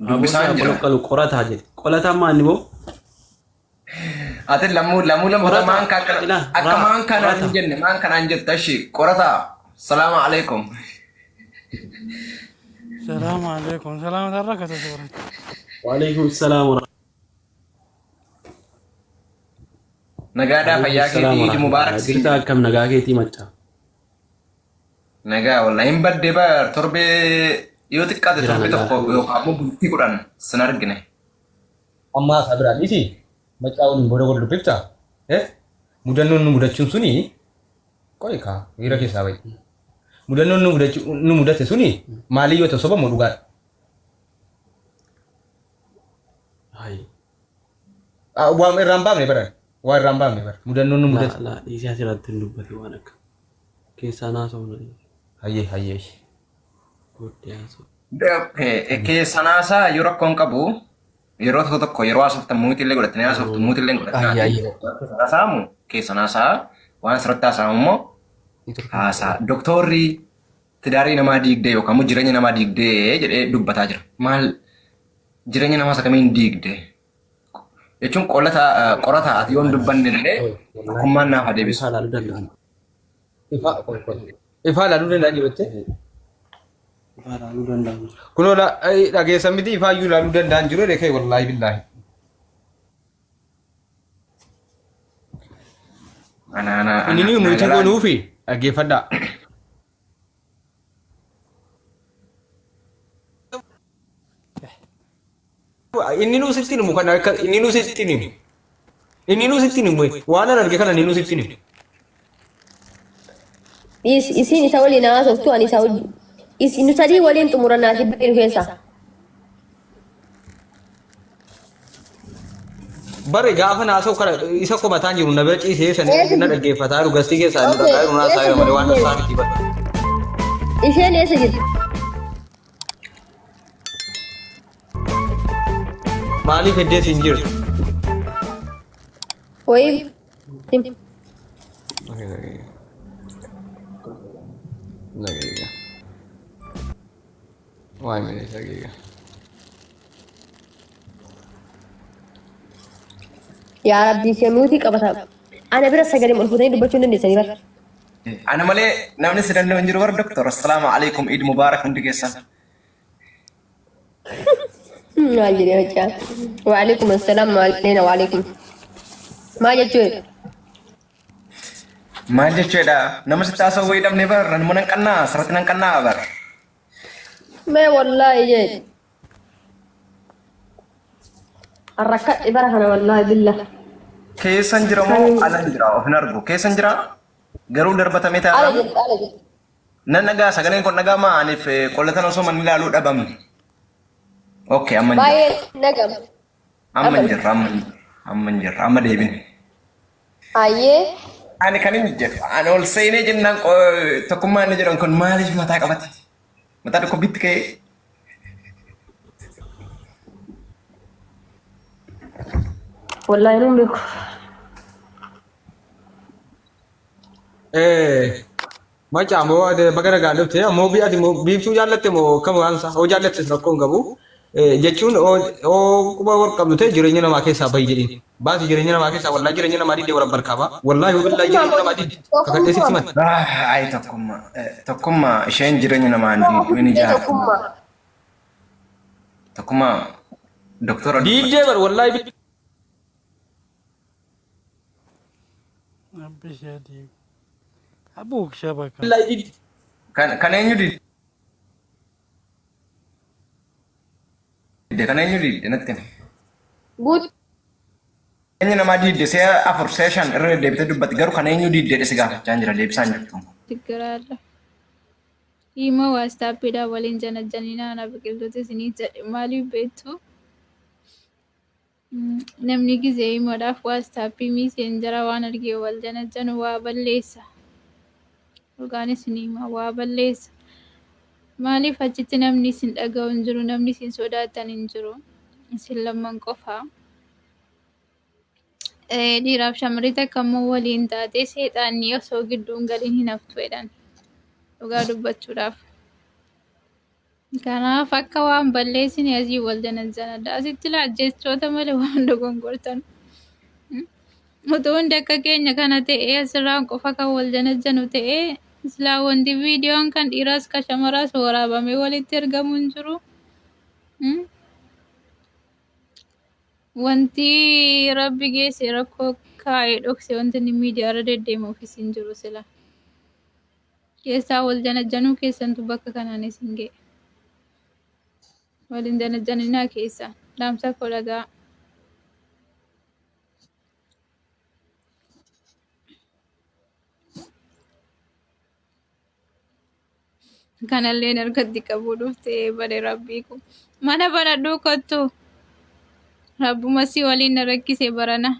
Dubbisaan Aboo jira. qoloqqalu qorataa jedhe. Qolataan maal boo? Ati lamuu lamuu lamuu Qorataa. maan kan Ila, akka raa, maan kanaan hin qorata. jenne maan kanaan jetta ishii qorataa. Salaamu alaikum. Salaamu alaikum. Salaamata rakkata suurati. Waalaikum salaam wa Nagaadhaa fayyaa salaam keetii wa Iid Mubaarak rahmatullahi. siin Jirta jedha. akkam nagaa keetii maccaa. Nagaa wallahi hin badde bar torbee yoo xiqqaate Jira torbee nagaa. tokko yookaan immoo bultii 10 sin argine. Ammaa isaa biraa dhiisi macaa waliin booda wal dubbifta eh mudannoon nu mudachuun suni qoyi kaa miira keessaa bahi mudannoon nu mudachu nu mudate suni maalii yoo ta'u soba moo dhugaadha Hayi. Ah, waan irraa hin baafne bara waa irraa hin baafne bara mudannoon nu Laa mudate laa dhiisii asirratti hin dubbati waan akka. Keessaa naasofna. Hayyee hayyee. Booddee haasofna. Keessanaasaa yoo rakkoon qabu yeroo tokko tokko yeroo haasoftan muutii illee godhatanii haasoftu muutii illee Hayyee hayyee. godhatanii haasa'amu keessanaasaa waan asirratti haasa'amu immoo haasaa doktorri tidaarii namaa diigdee yookaan immoo jireenya namaa diigdee jedhee dubbataa jira. Maal jireenya namaas akkamiin diigdee jechuun qorataa ati yoon dubbanne illee tokkummaan naaf haa deebisu. Ifaa ilaaluu danda'an. Ifaa qoy qoy. Ifaa ilaaluu danda'an jiru jettee? Ifaa ilaaluu danda'an. Kunoo dhageessan miti ifaa iyyuu ilaaluu danda'an jiru jedhe kee wallaahi billaahi. Ana ana Inni ana ni naa nuti galaa gonuufi dhaggeeffadhaa. Inni nuu sitti himu kana akka inni nuu sitti himu. Inni nuu sitti himu waan an arge kana inni nuu sitti himu. Isiin isa waliin haasoftu ani isa wajjin. Isin nu sadii waliin xumurannaa si baay'ee nu keessaa. Bare gaafa naasa'u kana isa komataan jiru na bira ciisee san Eessa na jirti? dhaggeeffataa jiru gastii keessaa inni Okay, dhaggaa jiru naasaa eessa jira malee waan jirti naasaa isheen? miti bara. Isheen eessa jirti? Maaliif heddees hin jirtu? Wayii. Waa'ee malee dhageega. Yaa Rabbii ishee muutii qabata. Ana bira sagalee ol fuutanii dubbachuu hin dandeessanii bara. Ana malee namni si danda'u hin jiru bar doktor. Assalaamu alaikum Eid Mubarak hundi keessan. Maal jedhee macaa. Waalaikum assalaam maaleena waalaikum. Maal jechuudha? Maal jechuudha? Nama sitti haasa'u wayii dhabnee bar nama nan qannaa asirratti nan qannaa bar. Mee wallaahi jedhe. Rakkadhe bara kana wallaahi billah. Keessan jira moo alan jira of hin argu. Keessan jira garuu darbatamee Ala taa'aa. jedhe ala jedhe. Nan dhagaa sagaleen kun dhagaa maa aniif qollatan osoo manni ilaaluu dhabamne. Okay amma hin jirra. Baay'ee nagama. Amma hin jirra amma hin jirra amma hin jirra amma deebine. Hayyee. Ani kan inni jedhu ani ol seenee jennaan tokkummaa inni jedhan kun maaliif mataa qabate? Mataa dhukkubbitti ka'ee. Wallaahi nuun beeku. Macaa moo baga nagaan dhufte ammoo ati moo biiftuu jaallatte moo akkam waan isaa hoo jaallattes rakkoo hin qabu jechuun hoo quba wal qabdu ta'e jireenya namaa keessaa bahi jedhiin baasi jireenya namaa keessaa wallaahi jireenya namaa didde wal barkaaba wallaahi wabillaahi jireenya namaa didde kakadhee sitti himan. Ayi tokkummaa tokkummaa isheen jireenya namaa hin diiddu inni ijaarti. Tokkummaa. Tokkummaa doktora dubbata. Diiddee bar wallaahi. Rabbi ishee diigu. Abuuk shabaka. Wallaahi didde. Kan eenyu didde kan eenyu didde natti himi. Guut. Jireenya namaa diidde si'a afur si'a shan irra deddeebitee dubbatti garuu kan eenyu diidde si gaafachaa jira deebisaan jirtu. ችግር አለ Hiima waastaappiidhaan waliin janajjaninaa ana biqiltuuti isinii jedhe maaliif beektu? Namni gizee imoodhaaf waastaappii miiseenjara waan argee wal janajjanu waa balleessa. Dhugaan isin hima waa balleessa. Maaliif achitti namni isin dhaga'u hin jiru, namni isin sodaatan hin jiru. Isin lamman qofa. Dhiiraaf shamarri takka immoo waliin taatee seexaanni osoo gidduun galiin hin haftu jedhan. Dhugaa dubbachuudhaaf. Kanaaf akka waan balleessine asii wal janajjanadha. Asitti laa jechoota malee waan dogongortan. Utuu hundi akka keenya kana ta'ee asirraan qofa kan wal janajjanu ta'ee silaa wanti viidiyoon kan dhiiraas kan shamaraas waraabamee walitti ergamu hin jiru. Wanti rabbi geesse rakkoo kaa'ee dhokse wanti inni miidiyaarra deddeemuufis hin jiru sila. Keessaa wal janajjanuu keessantu bakka kanaan isin ga'e. Wal hin janajjaninaa keessa. Dhaamsa koo dhagaa. Kanalleen harkatti qabuu dhufte bare rabbii ko. Mana banadhuu kottu. Rabbuma si waliin na rakkise barana.